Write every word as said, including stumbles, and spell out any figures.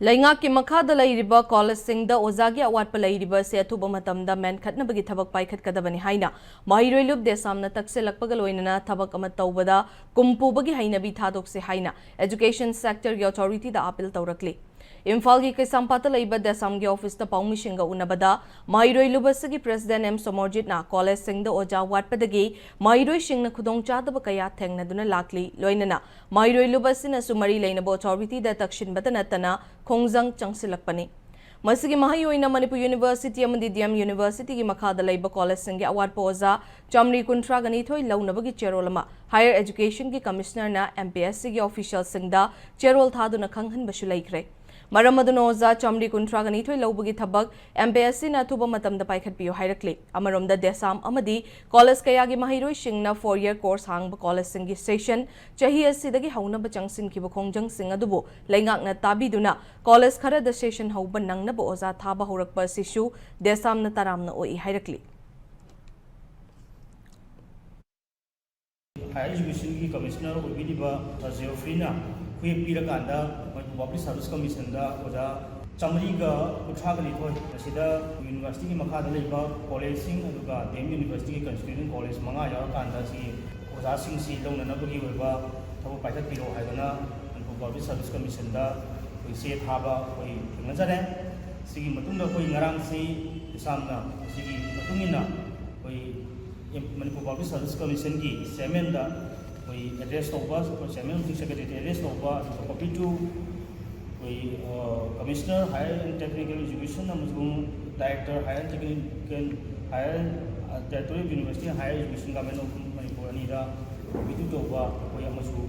ꯂꯩꯉꯥꯛꯀꯤ ꯃꯈꯥꯗ ꯂꯩꯔꯤꯕ ꯀꯣꯂꯦꯖꯁꯤꯡꯗ ꯑꯣꯖꯥꯒꯤ ꯑꯋꯥꯠꯄ ꯂꯩꯔꯤꯕ ꯑꯁꯤ ꯑꯊꯨꯕ ꯃꯇꯝꯗ ꯃꯦꯟꯈꯠꯅꯕꯒꯤ ꯊꯕꯛ ꯄꯥꯏꯈꯠꯀꯗꯕꯅꯤ ꯍꯥꯏꯅ ꯃꯍꯩꯔꯣꯏ ꯂꯨꯞ ꯗꯦꯁꯥꯝꯅ ꯇꯛꯁꯤꯜꯂꯛꯄꯒ ꯂꯣꯏꯅꯅ ꯊꯕꯛ ꯑꯃ ꯇꯧꯕꯗ ꯀꯨꯝ ꯄꯨꯕꯒꯤ ꯍꯩꯅꯕꯤ ꯊꯥꯗꯣꯛꯁꯤ ꯍꯥꯏꯅ education sector ꯒꯤ authority ꯗ appeal ꯇꯧꯔꯛꯂꯤ꯫ ꯏꯝꯐꯥꯜꯒꯤ ꯀꯩꯁꯥꯝꯄꯥꯠꯇ ꯂꯩꯕ ꯗꯦꯁꯥꯝꯒꯤ office ꯇ ꯄꯥꯎꯃꯤꯁꯤꯡꯒ ꯎꯅꯕꯗ ꯃꯍꯩꯔꯣꯏ ꯂꯨꯞ ꯑꯁꯤꯒꯤ president ꯑꯦꯝ ꯁꯣꯃꯣꯔꯖꯤꯠꯅ ꯀꯣꯂꯦꯖꯁꯤꯡꯗ ꯑꯣꯖꯥ ꯋꯥꯠꯄꯗꯒꯤ ꯃꯍꯩꯔꯣꯏꯁꯤꯡꯅ ꯈꯨꯗꯣꯡꯆꯥꯗꯕ ꯀꯌꯥ ꯊꯦꯡꯅꯗꯨꯅ ꯂꯥꯛꯂꯤ, ꯂꯣꯏꯅꯅ ꯃꯍꯩꯔꯣꯏ ꯂꯨꯞ ꯑꯁꯤꯅꯁꯨ ꯃꯔꯤ ꯂꯩꯅꯕ authority ꯗ ꯇꯛꯁꯤꯟꯕꯇ ꯅꯠꯇꯅ ꯈꯣꯡꯖꯪ ꯆꯪꯁꯤꯜꯂꯛꯄꯅꯤ꯫ ꯃꯁꯤꯒꯤ ꯃꯍꯩ ꯑꯣꯏꯅ ꯃꯅꯤꯄꯨꯔ University ꯑꯃꯗꯤ ꯗꯤ ꯑꯦꯝ University ꯒꯤ ꯃꯈꯥꯗ ꯂꯩꯕ ꯀꯣꯂꯦꯖꯁꯤꯡꯒꯤ ꯑꯋꯥꯠꯄ ꯑꯣꯖꯥ ꯆꯥꯃꯔꯤ ꯀꯨꯟꯊ꯭ꯔꯥꯒ ꯅꯤꯊꯣꯏ ꯂꯧꯅꯕꯒꯤ ꯆꯦꯔꯣꯜ ꯑꯃ Higher Education ꯒꯤ Commissioner ꯅ M P S C ꯒꯤ official ꯁꯤꯡꯗ ꯆꯦꯔꯣꯜ ꯊꯥꯗꯨꯅ ꯈꯪꯍꯟꯕꯁꯨ ꯂꯩꯈ꯭ꯔꯦ꯫ ꯃꯔꯝ ꯑꯗꯨꯅ ꯑꯣꯖꯥ ꯆꯥꯃꯔꯤ ꯀꯨꯟꯊ꯭ꯔꯥꯒ ꯅꯤꯊꯣꯏ ꯂꯧꯕꯒꯤ ꯊꯕꯛ M P S C ꯅ ꯑꯊꯨꯕ ꯃꯇꯝꯗ ꯄꯥꯏꯈꯠꯄꯤꯌꯨ ꯍꯥꯏꯔꯛꯂꯤ꯫ ꯑꯃꯔꯣꯝꯗ ꯗꯦꯁꯥꯝ ꯑꯃꯗꯤ ꯀꯣꯂꯦꯖ ꯀꯌꯥꯒꯤ ꯃꯍꯩꯔꯣꯏꯁꯤꯡꯅ four year course ꯍꯥꯡꯕ ꯀꯣꯂꯦꯖꯁꯤꯡꯒꯤ session ꯆꯍꯤ ꯑꯁꯤꯗꯒꯤ ꯍꯧꯅꯕ ꯆꯪꯁꯤꯟꯈꯤꯕ ꯈꯣꯡꯖꯪꯁꯤꯡ ꯑꯗꯨꯕꯨ ꯂꯩꯉꯥꯛꯅ ꯇꯥꯕꯤꯗꯨꯅ ꯀꯣꯂꯦꯖ ꯈꯔꯗ session ꯍꯧꯕ ꯅꯪꯅꯕ ꯑꯣꯖꯥ ꯊꯥꯕ ꯍꯧꯔꯛꯄ ꯑꯁꯤꯁꯨ ꯗꯦꯁꯥꯝꯅ ꯇꯔꯥꯝꯅ ꯑꯣꯛꯏ ꯍꯥꯏꯔꯛꯂꯤ꯫ Higher Education ꯒꯤ Commissioner ꯑꯣꯏꯕꯤꯔꯤꯕ ꯖꯤꯑꯣꯐ꯭ꯔꯤꯅ ꯈꯨꯌꯦꯛ ꯄꯤꯔꯀꯥꯟꯗ Manipur Public Service Commission ꯗ ꯑꯣꯖꯥ ꯆꯥꯃꯔꯤꯒ ꯀꯨꯟꯊ꯭ꯔꯥꯒ ꯅꯤꯊꯣꯏ, ꯃꯁꯤꯗ University ꯒꯤ ꯃꯈꯥꯗ ꯂꯩꯕ ꯀꯣꯂꯦꯖꯁꯤꯡ ꯑꯗꯨꯒ ꯗꯤ ꯑꯦꯝ University ꯒꯤ constituent ꯀꯣꯂꯦꯖ ꯃꯉꯥ ꯌꯥꯎꯔꯀꯥꯟꯗ ꯁꯤ ꯑꯣꯖꯥꯁꯤꯡꯁꯤ ꯂꯧꯅꯅꯕꯒꯤ ꯑꯣꯏꯕ ꯊꯕꯛ ꯄꯥꯏꯈꯠꯄꯤꯔꯣ ꯍꯥꯏꯗꯅ ꯃꯅꯤꯄꯨꯔ Public Service Commission ꯗ ꯑꯩꯈꯣꯏ ꯆꯦ ꯊꯥꯕ ꯑꯩꯈꯣꯏ ꯊꯦꯡꯅꯖꯔꯦ꯫ ꯁꯤꯒꯤ ꯃꯇꯨꯡꯗ ꯑꯩꯈꯣꯏ ꯉꯔꯥꯡꯁꯤ ꯗꯦꯁꯥꯝꯅ ꯁꯤꯒꯤ ꯃꯇꯨꯡ ꯏꯟꯅ ꯑꯩꯈꯣꯏ ꯃꯅꯤꯄꯨꯔ Public Service Commission ꯒꯤ chairman ꯗ ꯑꯩꯈꯣꯏ address ꯇꯧꯕ, ꯑꯩꯈꯣꯏ chairman ꯑꯃꯁꯨꯡ secretary address ꯇꯧꯕ, ꯑꯗꯨꯒ copy to ꯑꯩꯈꯣꯏ, ꯑ, Commissioner Higher and Technical Education ꯑꯃꯁꯨꯡ Director Higher and Technical, Higher, ꯑ, Director of University and Higher Education, Government of Manipur ꯑꯅꯤꯗ copy to ꯇꯧꯕ ꯑꯩꯈꯣꯏ ꯑꯃꯁꯨ